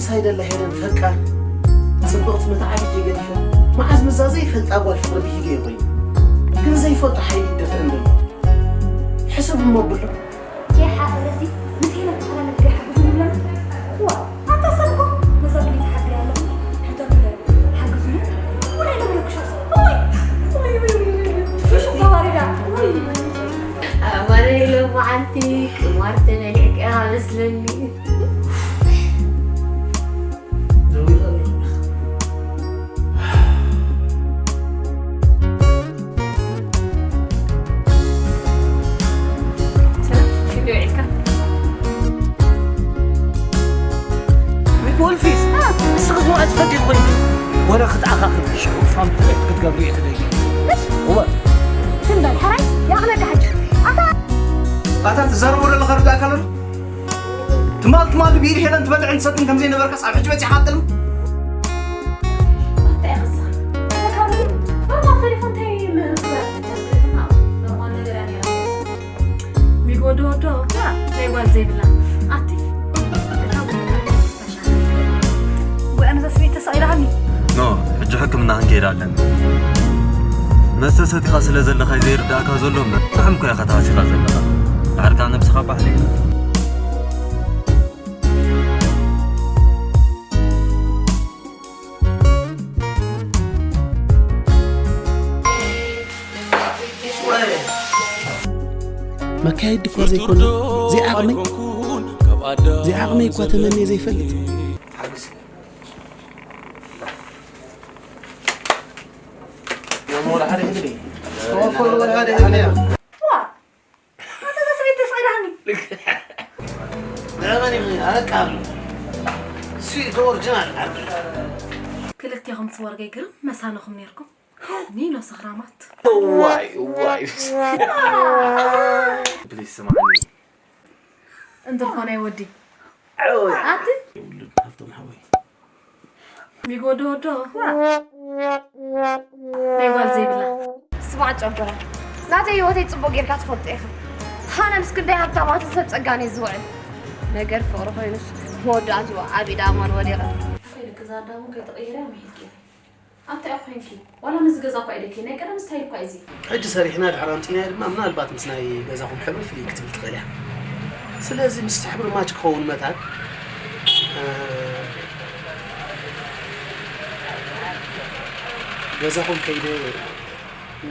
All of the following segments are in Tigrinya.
እንታይ ደላ ሄለን ፈቃር ጽብቕቲ መተዓቢት የገዲፈ መዓዝ ምዛ ዘይፈልጣ ጓል ፍቕሪ ብሂገ ይኾይኑ ግን ዘይፈልጦ ሓይሊ ይደፍአን ዘሎ ሕሰብ እሞ ብሎ ይሓፈረሲ ምስ ሄለን ተፈላለ ግዳ ሓግዙ ንብለና ዋ ኣታ ሰብ እኮ ነዛ ብሊት ሓግሪ ኣለኹ ሕቶ ንብለ ሓግዙ ወላ ይነብለኩ ሻስ ወይ ወይ ወይ ወይ ፍሹ ተዋሪዳ ወይ ኣባለይ ሎማዓንቲ ቅማር ተበሊዕካ መስለኒ ወልፊስ እስኺ ዝወዐ ዝፈትዩ ኮይኑ ወረ ክትኣኻኽብ ሽዑ ፋም ትሬት ክትገብሩ ይሕደጊ እወ ትንበል ሕራይ ይኣኽለካ ሕጂ ኣታ ኣታ ትዛረቦ ዘለኻ ርዳእካ ኣሎ ትማል ትማል ብኢድ ሄለን ትበልዕን ትሰትን ከም ዘይነበርካስ ኣብ ሕጂ በጺሓ ኣጥልም ሚጎ ዶ ዶ ናይ ጓል ዘይብላ ኣቲ ወይ ኣነ ዘስቤት ተሳኢላኒ ኖ ሕጂ ሕክምና ክንከይድ ኣለና መስተ ሰቲኻ ስለ ዘለኻ እዩ ዘይርዳእካ ዘሎ እምበር ጥዑም እኮ ኢኻ ተሃሲኻ ዘለኻ ድሓር ከዓ ነብስኻ ባሕሊ መካየዲ እኳ ዘይኮነ ዘይዓቕመይ ዘይዓቕመይ እኳ ተመንየ ዘይፈልጥ ኣታ ሰበይቲ ተስቒላኒ ንመን ኢኺ ኣረቃሉ እሱ እቲ ኦሪጂናል ዓብዱ ክልቴኹም ስወርገይ ግርም መሳነኹም ነርኩም ኒኖ ሰኽራማት ዋይ ዋይ ፕሊስ ስማዕኒ እንተኾነ ወዲ ኣቲ ሃብቶም ሓወይ ሚጎ ዶ ዶ ናይ ጓል ዘይብላ ስማዕ ጨጎራ ናተይ ህይወተይ ፅቡቅ ጌርካ ትፈልጦ ኢኻ ኣነ ምስ ክንደይ ሃብታማትን ሰብ ፀጋን እየ ዝውዕል ነገር ፍቅሪ ኮይኑስ መወዳእትኡ ዓብዪ ዳማን ወዲቐ ከይልክ እዛ ኣዳሙ ከይተቐየረ መሄድኪ ኣንታይ እኮ ኮንኪ ዋላ ነዚ ገዛ እኮ ኢለኪ ናይ ቀደም ስታይል እኮ እዚ ሕጂ ሰሪሕና ድሕር ኣምፂናዮ ድማ ምናልባት ምስ ናይ ገዛኹም ሕብሪ ፍልይ ክትብል ትኽእል እያ ስለዚ ምስ ሕብሪ ማች ክኸውን መታን ገዛኹም ከይደ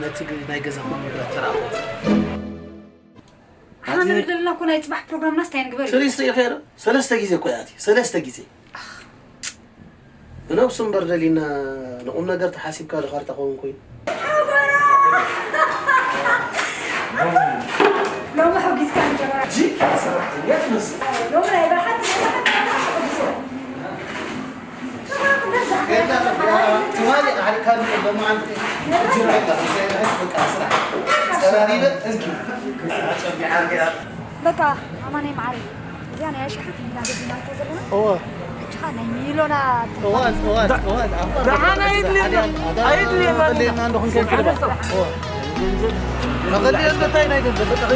ነቲ ናይ ገዛኹም ንብረት ተረኣኹ ኣነ ንብል ዘለና እኮ ናይ ፅባሕ ፕሮግራምና ስታይ ንግበር እዩ ትሪስት ኢኺ ዶ ሰለስተ ግዜ እኮ እያ ሰለስተ ግዜ ብነብሱ እምበር ደሊና ንቁም ነገር ተሓሲብካ ድኻር ተኸውን ኮይኑ ሎሚ ሕጊዝካ እንጀራ ሰራሕተኛ ትመስል ሎሚ ናይ ብርሓት ትማሊ ኣሕሪካ በመዓልቲ ጅራ በቃ ስራሕ ጸራሪበ እዝጊ ጸቢዓ ርገያ በቃ ኣማነይ መዓረይ እዚኣ ናይ ኣሽሓት ኢና ገዚናቶ ዘለና እወ ሕጂ ኸ ናይ ሚሎና እዋን እዋን እዋን ደሓን ኣይድልየና ኣይድልየና ቀሊልና እንደኹም ከይፍልባ እወ ተቐሊለን በታይ ናይ ገንዘብ በቃ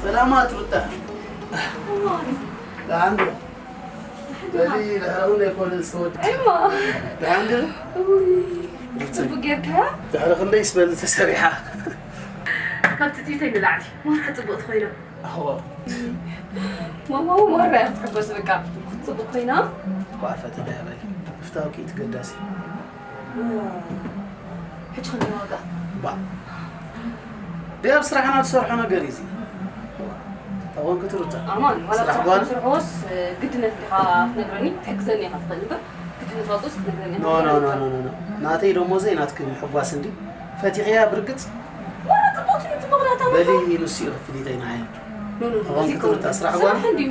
ሰላማት ሩታ ደሓን ዶ በሊ ድሕሪ ክንደይ ኮነ ዝተወድ እሞ ደሓን ዶ ውይ፣ ጽቡቅ ጌርካያ ድሕሪ ክንደይ ስበል ተሰሪሓ ካብቲ ትይተይ ንላዕሊ ማርሓ ጽቡቕቲ ኮይና ኣዎ ማማ ማራ እያ ትሕጎስ በቃ ጽቡቅ ኮይና ኳፈተ ደሕበል ፍታውኪ ትገዳሲ ሕጂ ክንደይ ዋጋ ባ ደይ ኣብ ስራሕና ትሰርሖ ነገር እዩ እዚ ተኾንኪ ትሩታ ኣማን ዋላ ስራሕ ብስራሕ ጓል ትሰርሖስ ግድነት ዲኻ ክትነግረኒ ትሕግዘኒ ኢኻ ትኽእል እምበር ግድነት ዋግኡስ ክትነግረኒ ኖ ኖ ኖ ኖ ኖ ናተይ ደሞዘይ ናትኪ ምሕጓስ እንዲ ፈቲኽያ ብርግጽ ዋላ ጽቡቕ ትብል ጽቡቕ ናታ በሊ ንሱ እዩ ክፍሊተይ ንዓይ ተኾንኪ ትሩታ ስራሕ ጓል እንዲዩ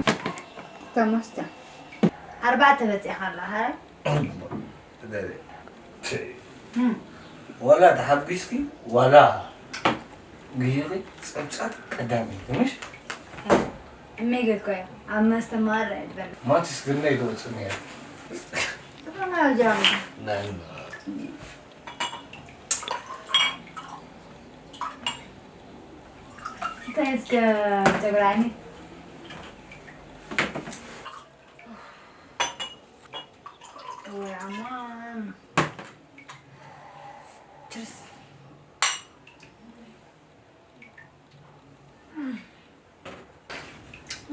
ተመስገን ኣርባዕተ በፂኻ ኣላ ሃይ ወላ ተሓጒስኪ ዋላ ገይሪ ጸብጻብ ቀዳሚ ምሽ? እመይ ገድኳዮ ኣብ መስተ ማር ኣይበል። ማቲስ ግን ናይ ትወጽእ ነይሩ። ጥቅማ ጃም። ናይ እንታይ እስከ ተብራኒ? ወይ ኣማን። ችርስ።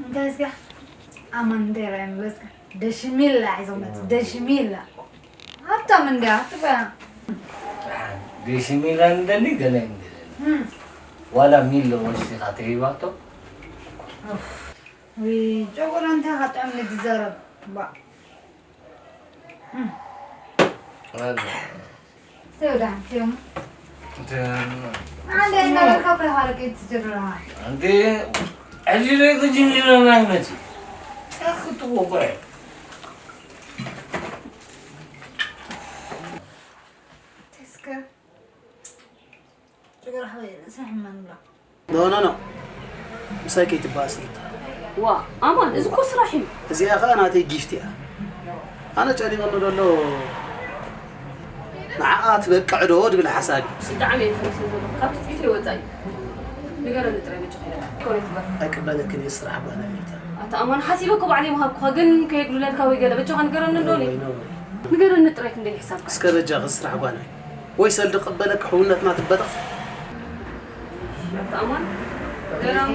እንታይ እስከ ኣማን እንታይ ራይ መስከ ደሽሚላ ሒዞም መጽ ደሽሚላ ሃብታም እንዲያ ትበያ ደሽሚላ እንደሊ ገለ እንደሊ ዋላ ሚሎ ወሲኻ ተሂባቶ ወይ ጨጎራ እንታይ ካጥዕም ንትዘረብ ባ ኣለ ተወዳ እዮም እንተ አንዴ እናበልካ ከይሃረቀ ትዝርራ ኣንቲ ሕጂ ዘይቅጅን ይለና ይመጽእ ያኽጥዎ ቆይ እስከ ጨጎራ ሓወይ ርእሲ ሕማም ብላ ኖ ኖ ኖ ምሳይ ከይትበኣስ ሩታ ዋ ኣማን እዚ እኮ ስራሕ እዩ። እዚኣ ኸኣ ናተይ ጊፍት እያ ኣነ ጨኒቐኒ ዘሎ ንዓኣ ትበቅዕ ዶ ድብል ሓሳብ እዩ ብጣዕሚ እየ ፈሪሰ ዘለኹ ካብ ትፅቢተይ ወፃኢ። ንገረኒ ጥራይ በጃኻ ኢለ ኮሬት በር ኣይቅበለክን እየ ስራሕ ጓና ሩታ ኣታ ኣማን ሓሲበ እኮ ባዕለይ ምሃብኩኻ ግን ከየግሉለልካ ወይ ገለ በጃኻ ንገረኒ እንዶ ወይ ነው ወይ ንገረኒ ጥራይ ክንደይ ሕሳብካ እስከ በጃኺ ስራሕ ጓና ወይ ሰልዲ ቅበለክ ሕውነትና ትበጠኽ ኣታ ኣማን ገራሙ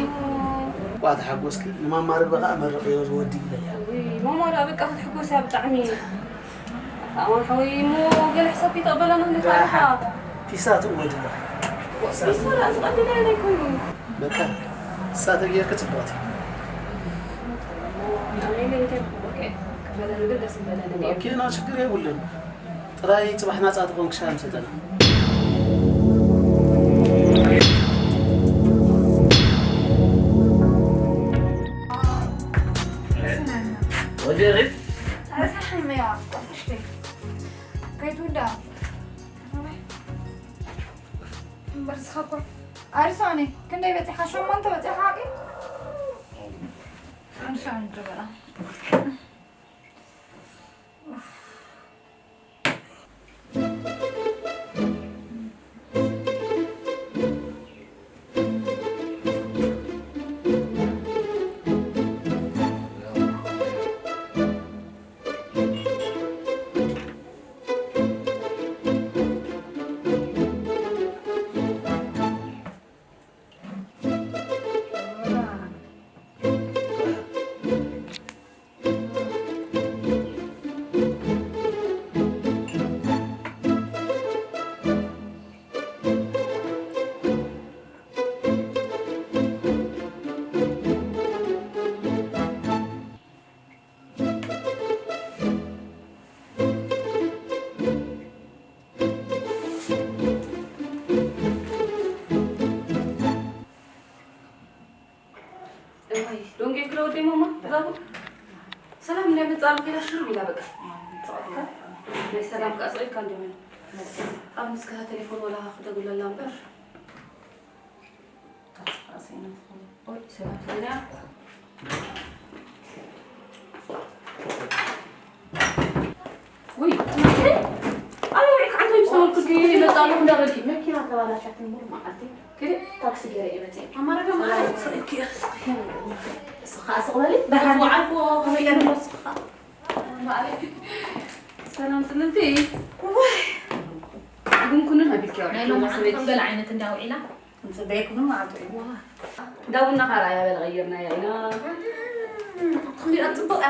እኳ ተሓጎስኪ ንማማ ርበ ኸኣ መርቕዮ ዝወዲ ይብለያ ውይ ማማ ደኣ በቃ ክትሕጎስ እያ ብጣዕሚ ኣማን ሓወይ እሞ ገለ ሕሳብ ከይተቐበለና ክንደይ ኣለኻ ፒሳ ትእወድላ ፒሳ ደኣ ዝቐልል ኣይኮይኑ በቃ እሳ ተጌርክ ጽቡቕቲ ኣሜን እንታይ ኦኬ ክበለኒ ግን ደስ ምበለኒ ነይሩ ኦኬ ና ችግር የብሉን ጥራይ ጽባሕ ናጻ ትኾንክ ሻም ሰጠና ወጀሪት ሳሕመያ ቆፍሽቲ ከይትውዳ እምበር ስኻ እኮ ኣርሳኒ ክንደይ በፂሓ ሸሞንተ በፂሓ ሓቂ ኣርሳኒ ጀበራ እዋይ ዶንጌ ክለ ወደይ ማማ ብዛቡ ሰላም እንዳይ መጻሉ ከላ ሽሩ ኢላ በቃ ናይ ሰላም ከኣ ሰቂልካ እንደምን ኣብ ምስከታ ቴሌፎን ወላ ክደጉለላ እምበር ወይ ኣበይ ውዒልካ ዓንተይ ምስ ተበልኩ መፃ ኣለኹ እንዳበልኪ መኪና ተባላሻት ሙሉ መዓልቲ ክደ ታክሲ ገይረ እየ መፅእ ኣማረጋ ማለት ሰቂልኪ እየ እስኻ ስቕ በሊ በርሃን ዝወዓልኩ ከመይ ገለ ስኻ ሰላም ፅልልቲ ግን ኩንን ሃቢልኪ ናይ ሎማዓንቲ ከም ገለ ዓይነት እንዳውዒላ ንፅበየኩም ማለት እዩ ዳቡና ካራ ያበለ ቀይርና ኢና ክንዲኣ ፅቡቕ እያ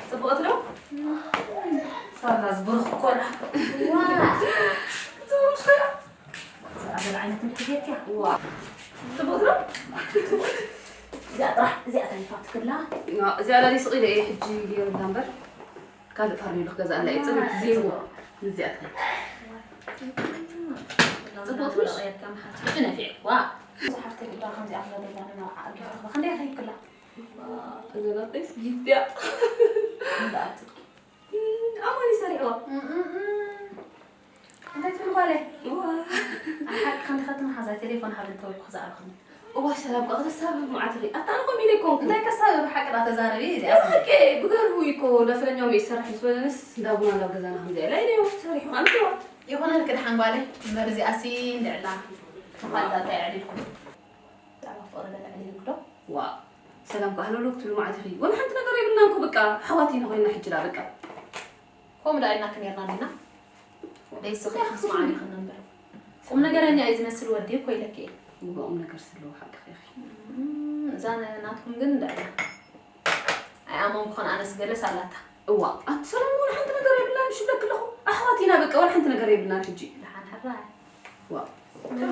ፅቡቕት ዶ ሳላ ዝብርኽ ኮላ ፅቡቕ ዝኣበለ ዓይነት ምክየት እያ ዋ ፅቡቕት ዶ እዚኣ ጥራሕ እዚኣ ታሪፋ ትክላ እዚኣ ላሊ ስቕ ኢለ እየ ሕጂ ገይሩ እምበር ካልእ ፋርኔሎ ክገዝኣላ እየ። ጽሬት ዜሮ ንዚኣትካ። ጽቡቕ ትንሽ። ነፊዕዋ። ብዙሓት ተግብራ ከምዚኣ ክገደላ ንመርዓ ኣብ ጊፍቲ ክባ ክንደይ ከይክላ። እዛ ጋጤስ ጊፍት እያ። እንዳኣትኪ ኣማን ይሰሪዕዋ። እንታይ ትብል ጓለይ? እዋ። ኣብ ሓቂ ክንዲ ከትመሓዛ ቴሌፎን ሃብ እንተበልኩ ክዛረብክኒ። እዋ ሰላም፣ ከ ክተሳብብ መዓት ርኢ። ኣታ ኣነ ከምኡ ኢለ ኣይኮንኩ። እንታይ ከሳብብ ብሓቂ ዳ ተዛረቢ እዚኣ? ብሓቂ፣ ብገርሁ እዩ እኮ፣ እንዳ ፍለኛው መ ይሰርሕ ምስ በለንስ፣ እንዳ ቡና እንዳ ገዛና ከምዚኣ ኢላ ኢለዮ፣ ሰሪሑ፣ ኣንትዋ። ይኹነልኪ ደሓን ጓለይ፣ እምበር እዚኣሲ እንድዕላ። ተፋልጣ እንታይ ኣዕሊልኩም? ብዛዕባ ፍቕሪ ገለ ኣዕሊልኪ ዶ? ዋ፣ ሰላም ከ ሃለውለው ክትብሉ መዓት ኢኺ። ወላ ሓንቲ ነገር የብልናን እኮ በቃ፣ ኣሕዋት ኢና ኮይንና ሕጂ ዳ በቃ። ከምኡ ደኣ ኢልና ክንየርና ዲና? ደይስኺ ክስምዓኒ ክነንብር። ቁም ነገረኛ እዩ ዝመስል ወዲ እኮ ኢለኪ እየ። እዋ ቁም ነገር ስለዎ ሓቅኺ ኢኺ። እም፣ እዛ ነ-፣ ናትኩም ግን እንዳ እያ። ኣይኣመንኩ ኾን ኣነስ ገለስ ኣላታ። እዋ፣ ኣቲ ሰላም ወላ ሓንቲ ነገር የብልናን፣ እሺ ብለኪ ኣለኹ። ኣሕዋት ኢና በቃ፣ ወላ ሓንቲ ነገር የብልናን ሕጂ። ደሓን ሕራይ። ዋ።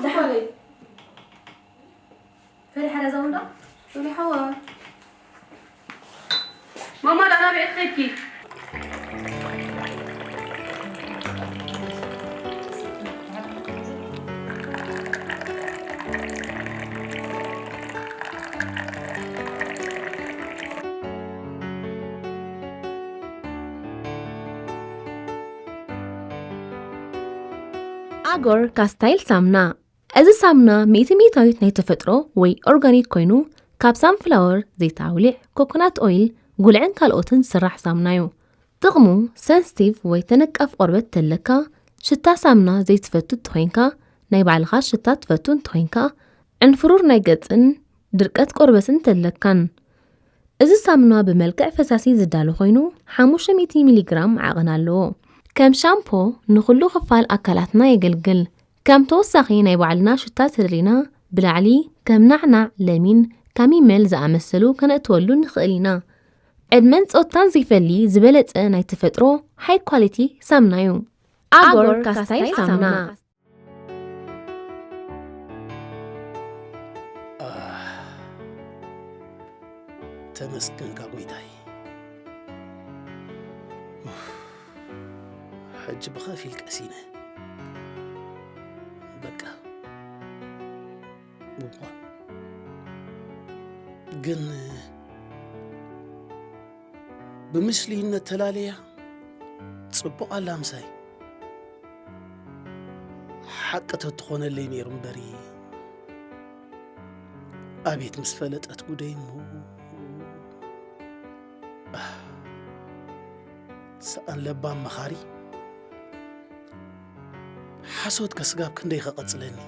ደሓን። ፈሪሓ ዳ እዛ ወንዳ? ፈሪሓዋ። ማማ፣ ዳ ናበይ ኢኺ ከይድኪ? ኣጎር ካስታይል ሳምና። እዚ ሳምና ሚእቲ ሚእታዊት ናይ ተፈጥሮ ወይ ኦርጋኒክ ኮይኑ፣ ካብ ሳንፍላወር፣ ዘይት ኣውሊዕ፣ ኮኮናት ኦይል፣ ጉልዕን ካልኦትን ዝስራሕ ሳምና እዩ። ጥቕሙ፣ ሰንስቲቭ ወይ ተነቃፍ ቆርበት ተለካ፣ ሽታ ሳምና ዘይትፈቱ እንተኾይንካ፣ ናይ ባዕልኻ ሽታ ትፈቱ እንተኾይንካ፣ ዕንፍሩር ናይ ገጽን ድርቀት ቆርበትን ተለካን። እዚ ሳምና ብመልክዕ ፈሳሲ ዝዳሎ ኮይኑ፣ ሓሙሽተ ሚእቲ ሚሊግራም ዓቐን ኣለዎ። ከም ሻምፖ ንኹሉ ክፋል ኣካላትና የገልግል። ከም ተወሳኺ ናይ ባዕልና ሽታ ተደሊና፣ ብላዕሊ ከም ናዕናዕ፣ ለሚን፣ ካሚመል ዝኣመሰሉ ከነእትወሉ ንኽእል ኢና። ዕድመን ጾታን ዘይፈሊ ዝበለጸ ናይ ተፈጥሮ ሃይ ኳሊቲ ሳምና እዩ። ኣጎር ኣጎር ካስታይል ካስታይል ሳምና። ሳምና። ኣህ፣ ተመስገንካ ጎይታይ። ኡፍ፣ ሕጂ ብኸፊል ቀሲነ። በቃ፣ እዋ። ግን ብምስሊ እነተላለያ ጽቡቕ ኣላ ምሳይ። ሓቂ ተትኾነለይ ነይሩ እምበሪ። ኣቤት ምስ ፈለጠት ጉደይ እሞ። ኣህ፣ ሰኣን ለባም መኻሪ። ሓሶት ከስጋብ ክንደይ ከቐጽለኒ።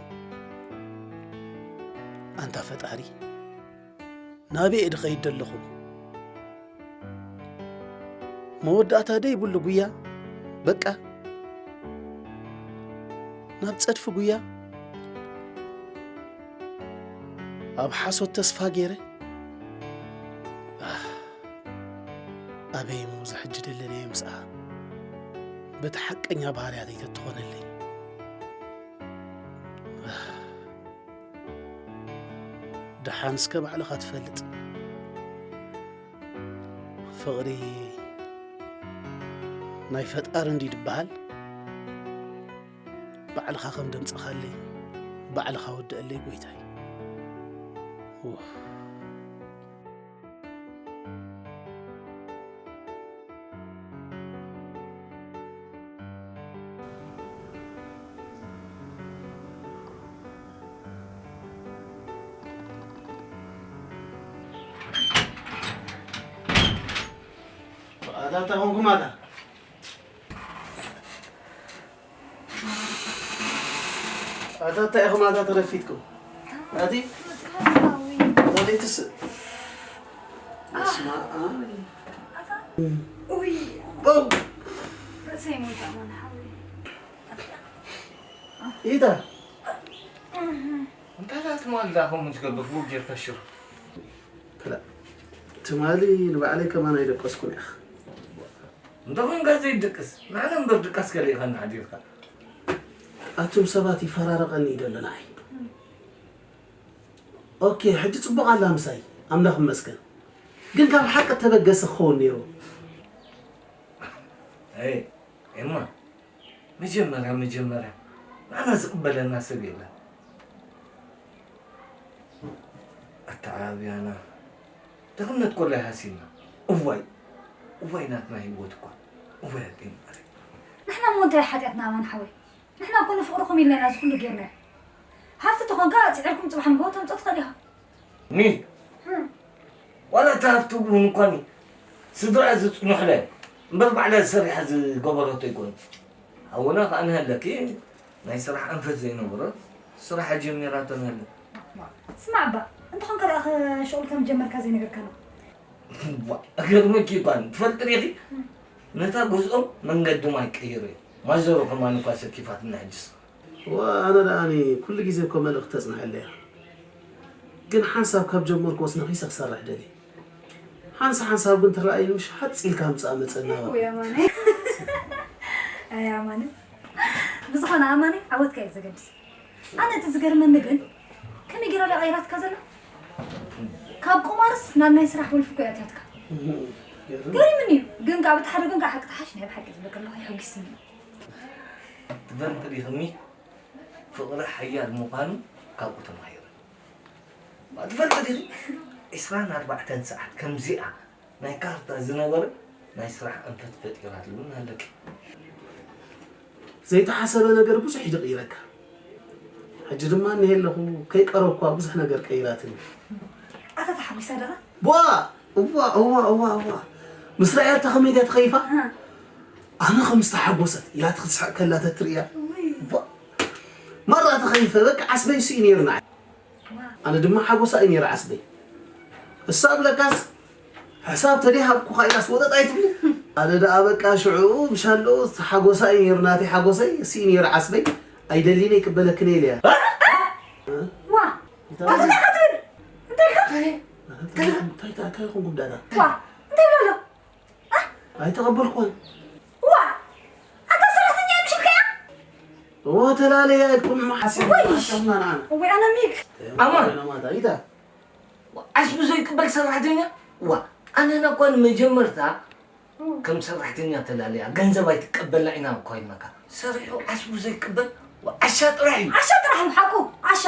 ኣንታ ፈጣሪ፣ ናበይ እየ ድኸይድ ደለኹ? መወዳእታ ደይብሉ ጉያ፣ በቃ፣ ናብ ጸድፊ ጉያ፣ ኣብ ሓሶት ተስፋ ገይረ፣ ኣህ፣ ኣበይ እሞ እዚ ሕጂ ደለናዮ ምስኣ፣ በቲ ሓቀኛ ባህርያተይ ተትኾነለይ። ኣህ። ደሓን እስከ ባዕልኻ ትፈልጥ። ፍቕሪ ናይ ፈጣሪ እንዲ ድበሃል፣ ባዕልኻ ከም ደምጽኻለይ፣ ባዕልኻ ወድአለይ ጎይታይ። ኡፍ። ኣታ እንታይ ኾንኩም ኣታ? ኣታ እንታይ ኢኹም ኣታ ተረፊድኩም? ኣቲ? ኣታ ዘይትስእ? በስመ ኣብ። ኡይ። ኦ! ርእሰይ ሞይታ ማን ሓወይ። ኢታ? እንታይ ትማል ዳ ከምኡ ትገብር? ብኡ ጌርካ ሽሮ። ክላ-፣ ትማሊ ንባዕለይ ከማን ኣይደቀስኩን ኢኻ። እንተ ኾንካ ዘይትድቅስ፣ ንዓና እምበር ድቃስ ከሊእኻና ሓዲርካ። ኣቱም ሰባት ይፈራረቐኒ እዩ ደሎ ንዓይ። ኦኬ፣ ሕጂ ጽቡቕ ኣላ ምሳይ፣ ኣምላኽ ይመስገን። ግን ካብ ሓቂ እተበገሰ ክኸውን ነይሩ። ኣይ፣ ኤማ፣ መጀመርያ፣ መጀመርያ፣ ንዓና ዝቕበለና ሰብ የለን። ኣተዓባብያና፣ ድኽነት ኮላይ ሃሲና። እዋይ፣ እዋይ ናትና ህይወት እኳ። እዋይ ኣደይ ማርያም። ንሕና እሞ እንታይ ሓጢኣትና ኣማን ሓወይ? ንሕና እኮ ንፍቕርኹም ኢልና ኢና እዚ ኩሉ ጌርና። ሃፍቲ ተኾንካ ጽዒርኩም ጽባሕ ንግሆ ተምጽኦ ትኽእል ኢኻ። ኒ ዋላ እቲ ሃፍቲ እውን እኳ ኒ ስድራ ዝጽንሑለ እምበር ባዕላ ዝሰሪሓ ዝገበረቶ ኣይኮነ። ኣወና ከዓ ንሃለኪ ናይ ስራሕ ኣንፈት ዘይነበሮ ስራሕ ጀሚራቶ ንሃለ። ስማዕ እባ እንተኾንካ ደኣ ሸቕል ከም ጀመርካ ዘይነገርካና። ገርመኪ እኳ ትፈልጢ ዲኺ ነታ ገዝኦም መንገዲ ማይ ቀይሩ እዩ። ማዘሩ ከማን እኳ ሰኪፋትና ሕጅስ። እዋ ኣነ ደኣኒ ኩሉ ግዜ እኮ መልእኽቲ ተጽንሐለይ እያ። ግን ሓንሳብ ካብ ጀመርኩዎስ ነኺሰ ክሰርሕ ደልየ። ሓንሳ ሓንሳብ ግን ትረኣይኒ ምሽ ሃጽ ኢልካ ምጻእ መጸና እባ። ውይ ኣማነ። ኣይ ኣማነ። ብዝኾነ ኣማነ ዓወትካ እዩ ዘገድስ። ኣነ እቲ ዝገርመኒ ግን ከመይ ጌራ ድያ ቀይራትካ ዘላ? ካብ ቁማርስ ናብ ናይ ስራሕ ወልፊ እኮ እያ ኣትያትካ። ገሪምኒ እዩ ግን ካብ እቲ ሓደ ጎን ከዓ ሓቂ ተሓሽ ናይ ብሓቂ ዝብል ከለኹ የሐጒስኒ እዩ። ትፈልጢ ዲኽኒ ፍቕሪ ሓያል ምዃኑ ካብኡ ተማሂረ። ትፈልጢ ዲኺ ዒስራን ኣርባዕተን ሰዓት ከምዚኣ ናይ ካርታ ዝነበረ ናይ ስራሕ ኣንፈት ፈጢራትሉ እውን ኣለኪ። ዘይተሓሰበ ነገር ብዙሕ እዩ ዝቕይረካ። ሕጂ ድማ እኒሀ ኣለኹ ከይቀረብኳ ብዙሕ ነገር ቀይራትኒ። ኣታ ተሓጒሳ ደኻ? ቧ! እዋ እዋ እዋ እዋ ምስ ረኣያታ ከመይ ድያ ተኸይፋ? ኣነ ከም ዝተሓጎሰት ያቲ ክትስሕቕ ከላ ተትርእያ። ቧ! ማራ ተኸይፈ በቃ ዓስበይ ስኡ ነይሩ ንዓይ። ኣነ ድማ ሓጎሳ እዩ ነይሩ ዓስበይ። እሳ ብለካስ ሕሳብ ተደይ ሃብኩኻ ኢላስ ወጠጥ ኣይትብሊ። ኣነ ደኣ በቃ ሽዑ ብሻንድኡ ሓጎሳ እዩ ነይሩ ናተይ ሓጎሰይ እሱ እዩ ነይሩ ዓስበይ። ኣይደሊን ኣይቅበለክን እየ ኢለያ። ዋ እንታይ ኢኻ ትብል? እንታይ ኢልካ? እንታይ እንታይ እንታይ ኮንኩም ዳዳ? ዋ እንታይ ኢሉ ኣሎ? ኣይተቐበልኩን። ዋ ኣታ ሰራሕተኛ ምሽልካ እያ? እዋ ተላለያ ኢልኩም ሓሲብ ወይ! ሓሰብና ንዓና። ወይ ኣነ ሚክ። ኣማን። ማታ ይታ ዓስቢ ዘይቅበል ሰራሕተኛ ዋ ኣነና እኳ ንመጀመርታ ከም ሰራሕተኛ ተላለያ ገንዘብ ኣይትቀበልና ኢና እኳ ኢልናካ ሰሪሑ ዓስቡ ዘይቅበል ዓሻ ጥራሕ እዩ ዓሻ ጥራሕ እዩ ሓቁ ዓሻ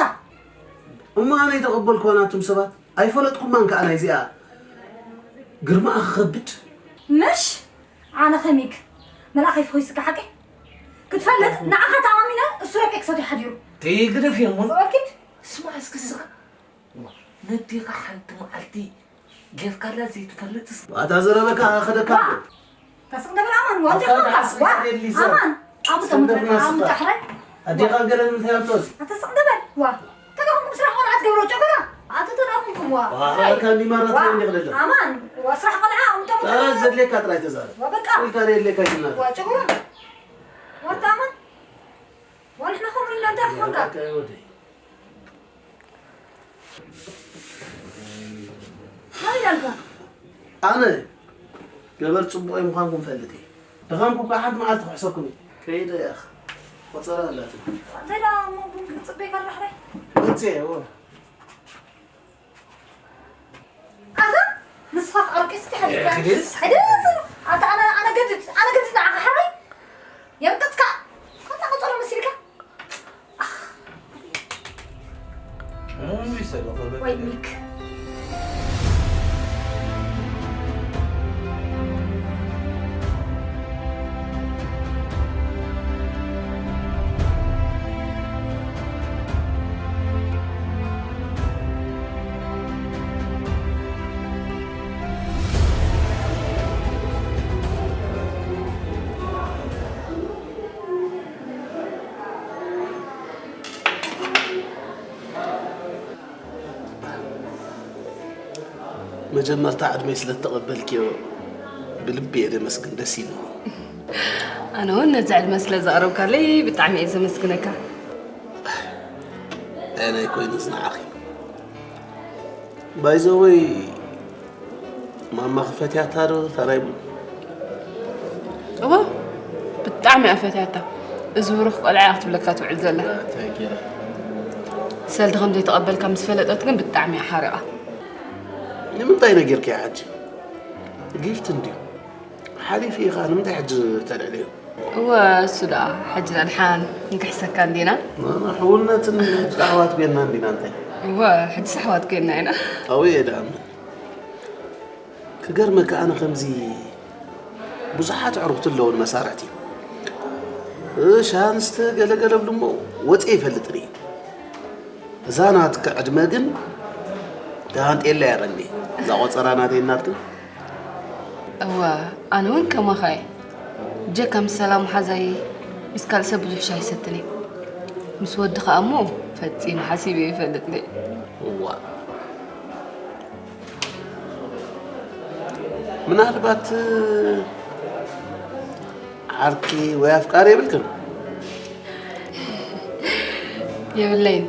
እሞ ኣነ ኣይተቐበልኩዋ ናቱም ሰባት ኣይፈለጥኩማን ከኣ ናይዚኣ ግርማኣ ክኸብድ ምሽ ኣነ ኸሚግ መልኣኸ ይፍኹስካ ሓቂ ክትፈልጥ ንዓኻ ተኣማሚነ እሱ ረቂ ክሰትዩ ሓዲሩ ትግደፍ እየ እሞ ዝቐልኪድ ስማዕ እስኪ ስኻ ነዴኻ ሓንቲ መዓልቲ ጌርካላ ዘይትፈልጥስ ዋታ ዘረበካ ከደካ ኣሎ ተስቕ ደብል ኣማን ዋንተ ኣታ ኾንካ ደሓስ ዋ ከደሊ ዘር። ኣማን ኣቡ ተሙተ ኣቡ ተሕረ ኣዴኻ ገለ ንምንታይ ኣምጾስ ኣታ ስቕ ደበል ዋ ተጋኹም ስራሕ ቆልዓ ትገብሮ ጨጎራ ኣቶ ተዳኹምኩም ዋ ዋረካ እንዲማራት ዋ። እንዲቕልልኽ ኣማን ዋ ስራሕ ቆልዓ ኣቡ ተሙተ ዛራ ዘድሌካ ጥራይ ተዛረብ ዋ በቃ ኢልካ ደየድሌካ ይትናገር ዋ ጨጎራ ዋታ ኣማን ዋ ንሕና ከምኡ ኢልና እንታይ ክኾንካ ኣታ ወደይ ኣነ ገበር ጽቡቕ ምዃንኩም ፈልጥ እየ። ድኻምኩም ከዓ ሓንቲ መዓልቲ ክሕሰኩም እዩ። ከይደ እያ። ቆጸራ ኣላትኒ። እንታይ ደኣ እሞ ቡን ክትጽበይ ከለኽረ? መጽየ እወ። ኣታ ንስኻ ኣውቂስኪ ሓዲግካ። ሕደስ። ሕደስ። ኣታ ኣነ ኣነ ገድድ ኣነ ገድድ ንዓኻ ሓራይ የምጥጥካ። ከምታ ቆጸሮ መሲልካ። ወይ ሚክ መጀመርታ ዕድመይ ስለ እተቐበልክዮ ብልቢ እየ ደመስግን፣ ደስ ኢልኒ። ኣነ እውን ነዚ ዕድመ ስለ ዘቕረብካለይ ብጣዕሚ እየ ዘመስግነካ። ኣየናይ ኮይኑ እዚ ንዓኺ? ባይዘወይ ማማኺ ፈትያታ ዶ እታ ናይ ቡን? እወ ብጣዕሚ እያ ፈትያታ። እዚ ብሩኽ ቆልዓ እያ ክትብለካ ትውዕል ዘላ። ሰልዲ ከም ዘይተቐበልካ ምስ ፈለጠት ግን ብጣዕሚ እያ ሓሪቓ። ንምንታይ ነጊርክያ ሕጂ? ጊፍት እንድዩ። ሓሊፉ እዩ ኸዓ ንምንታይ ሕጂ ተልዕልዮ? እወ እሱ ደኣ ሕጂ ደኣ ደሓን ንክሕሰካ እንዲና። ንሕውነትን ሕጂ ኣሕዋት ኮይንና እንዲና እንታይ? እወ ሕጂስ ኣሕዋት ኮይንና ኢና። ኣብኡ እየ ደኣ እምበር። ክገርመካ ኣነ ከምዚ ብዙሓት ኣዕሩኽቲ ኣለዉኒ መሳርሕቲ። እሺ፣ ኣንስቲ ገለገለ ብሉ እሞ ወፂ ይፈልጥን እየ። እዛ ናትክ ዕድመ ግን ደሃንጤላ ያረኒ። እዛ ቆፀራ ናተይ ናትክን እዋ ኣነ እውን ከማኻ እየ። ጀካ ምስ ሰላም ሓዛይ ምስ ካልእ ሰብ ብዙሕ ሻሂ ይሰትን እየ። ምስ ወዲ ከኣ እሞ ፈጺመ ሓሲበ ይፈልጥ እየ። እዋ ምናልባት ዓርኪ ወይ ኣፍቃሪ የብልክን? የብለይን።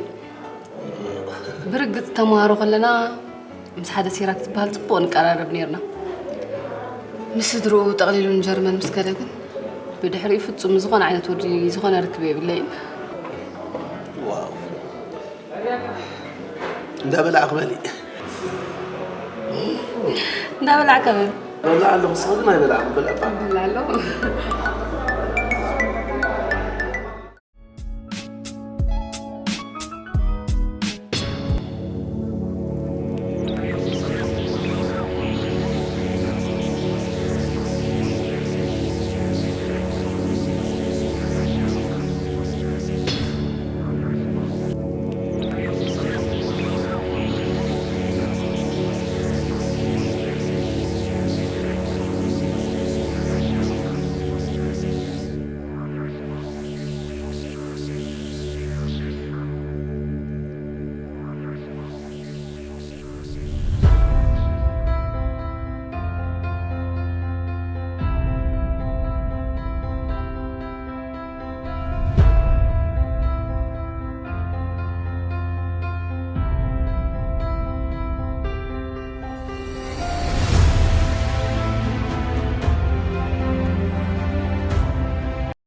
ብርግጽ ተማሃሮ ከለና ምስ ሓደ ሲራክ ዝበሃል ጽቡቕ ንቀራረብ ነርና። ምስ ስድርኡ ጠቕሊሉ ንጀርመን ምስ ከደ ግን ብድሕሪኡ ፍጹም ዝኾነ ዓይነት ወዲ ዝኾነ ርክብ የብለይን። ዋው እንዳበላዕክ በሊ። እንዳበላዕካ በል። በላ ኣለኹ፣ ንስኻ ግን ኣይበላዕክ፣ ብልዕባ። ብላ ኣለኹ።